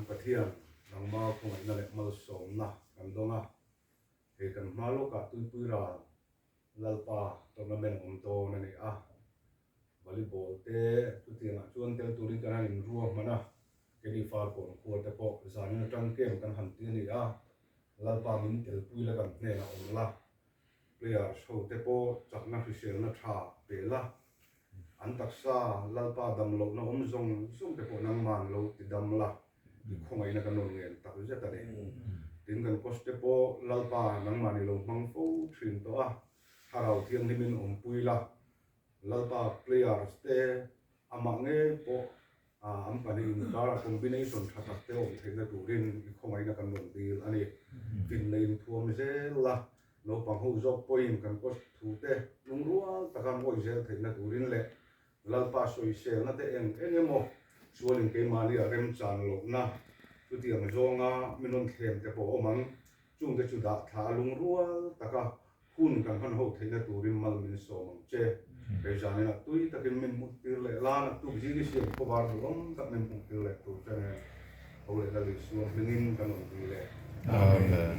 Pathian, nangma khawngaihna leh malsawmna kan dawng a, hei kan hma lawkah Tuipui ral Lalpa tournament awm dawn a ni a, volleyball te chutiangah chuan tel turin kan han inruahman a, keini Farkawn khua te pawh zanin atang camp kan han ti a ni a, Lalpa min telpui la kan hnenah awm la, players ho te pawh chakna hriselna tha pe la, An taksa Lalpa dam lohna awm zawng zawng te pawh nangman lo ti dam la, i khawngaihna kan rawn ngen tak zet a ni. Tin kan coach te pawh Lalpa nangman i lo hmang fo thin tawh a, Thlarau Thianghlimin awmpui la, Lalpa players te amah ngei pawh an pahnih inkara combination tha tak te awm theihna turin i khawngaihna kan rawn dil a ni. Finna inthuam zel la, naupang ho zawk pawhin kan coach thu te lungrual taka an awih zel theihna turin leh Lalpa sawiselna te eng eng emaw sualin keimahni a remchan lohna chutiang zawnga min rawn thlem te pawh a awm ang. Chungte chu dah thla a lungrual taka Hun kan hman ho theihna turin mal min sawm ang che. Kei zaninah tui takin min hmuh tir leh lan a tuk zing i siam khawvar duhawm tak min hmuh tir leh tur che nen ho leh Lal Isua hmingin kan awm dil e. Amen.